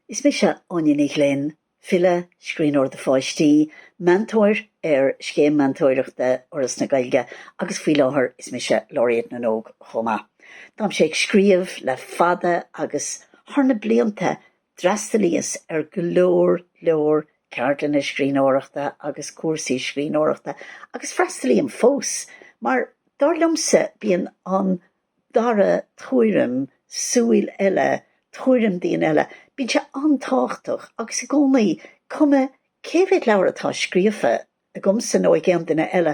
Is mise Áine Ní Ghlinn, file, scríbhneoir do pháistí, meantóir ar Scéim Meantóireachta Fhoras na Gaeilge agus faoi láthair is mise Laureate na nÓg chomh maith. Táimse ag scríobh le fada agus thar na blianta d'fhreastalaíos ar go leor leor ceardlanna scríbhneoireachta agus cúrsaí scríbhneoireachta agus freastalaím fós mar dar liomsa bíonn an dara tuairim, súil eile, tuairim daoine eile. Bíonn sé an-tábhachtach agus i gcónaí, cuma cé mhéad leabhar atá scríofa agamsa nó ag aon duine eile,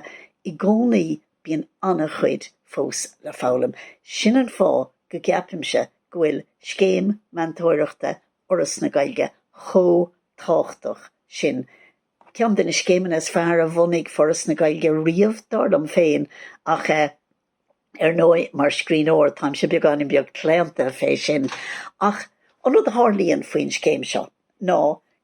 i gcónaí bíonn an-chuid fós le foghlaim. Sin an fáth go gceapaimse go bhfuil Scéim Meantóireachta Fhoras na Gaeilge chomh tábhachtach sin. Ceann de na scéimeanna is fearr a bhunaigh Foras na Gaeilge riamh, dar liom féin, ach eh. Ar ndóigh, mar scríbhneoir, táimse beagáinín beag claonta fé sin. Ach an rud a tharlaíonn faoin scéim seo ná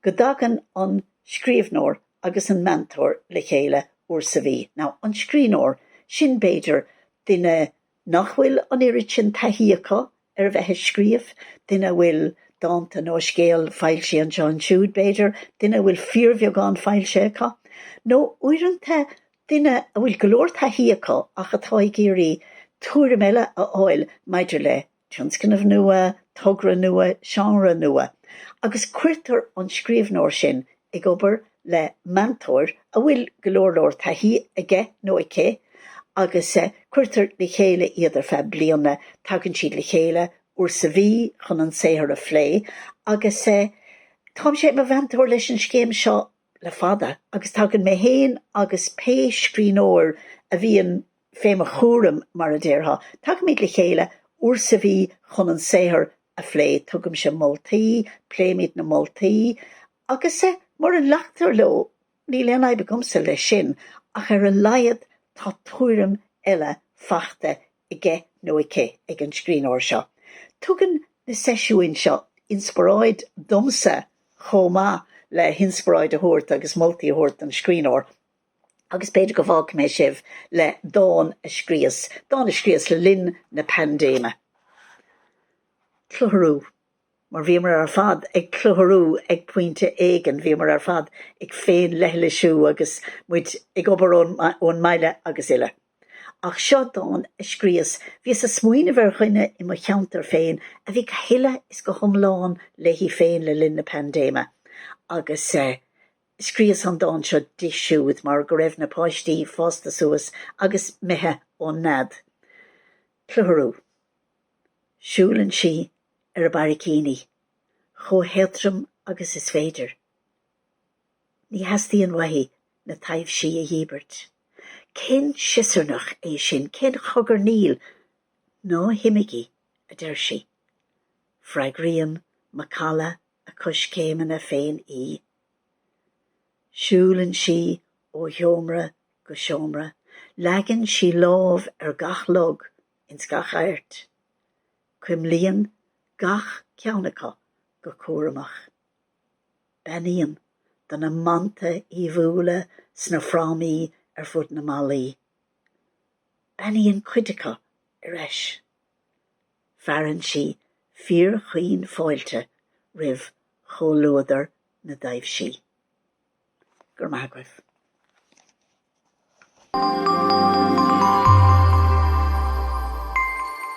go dtagann an scríbhneoir agus an meantóir le chéile uair sa mhí. Now, an scríbhneoir, sin b'fhéidir duine nach bhfuil an oiread sin taithí acu ar a bheith ag scríobh, duine a bhfuil dánta nó scéal foilsithe anseo ansiúd, b'fhéidir, duine a bhfuil fíorbheagán foilsithe acu, nó uaireanta duine a bhfuil go leor taithí acu ach atá ag iarraidh tuairim eile a fháil maidir le tionscnamh nua, togra nua, seánra nua. Agus cuirtear an scríbhneoir sin ag obair le meantóir a bhfuil go leor leor taithí aige nó aici agus cuirtear le chéile iad ar feadh bliana. Tagann siad le chéile uair sa mhí chun an saothar a phlé agus táimse i mo mheantóir leis an scéim seo le fada agus tagann mé féin agus pé scríbhneoir a bhíonn fé mo chúram, mar a déarfá. Tagaimid le chéile uair sa mhí chun an saothar a phlé. Tugaimse moltaí, pléimid na moltaí agus mura nglactar leo, níl aon fhadhb agamsa leis sin, ach ar a laghad tá tuairim eile faighte aige nó aici, ag an scríbhneoir seo. Tugann na seisiúin seo inspioráid domsa chomh maith le hinspioráid a thabhairt agus moltaí a thabhairt don scríbhneoir. Agus b'fhéidir go bhfágfaidh mé sibh le dán a scríos, dán a scríos le linn na paindéime. Clutharú. Mar bhíomar ar fad ag clutharú ag pointe éigin, bhíomar ar fad ag féin-leithlisiú agus muid ag obair ón mbaile agus uile. Ach seo dán a scríos, bhíos ag smaoineamh ar dhuine i mo cheantar féin a bhí go huile is go hiomlán léi féin le linn na paindéime agus scríos an dán seo di siúd mar go raibh na páistí fásta suas agus imithe ón nead. Clutharú. Siúlann sí ar a barraicíní, chomh héadrom agus is féidir. Ní theastaíonn uaithi na taibhsí a dhíbirt. Cén siosarnach é sin? Cén chogarnaíl? Ná himígí, a deir sí. Freagraíonn macalla a coiscéimeanna féin í. Siúlann sí ó sheomra go seomra. Leagann sí lámh ar gach log ins gach adhairt. Cuimlíonn gach ceann acu go cúramach. Beannaíonn do na manta aoibhiúla sna frámaí ar fud na mballaí. Beannaíonn cuid acu ar ais. Fearann sí fíorchaoin fáilte roimh chomhluadar na dtaibhsí. Go raibh maith agaibh.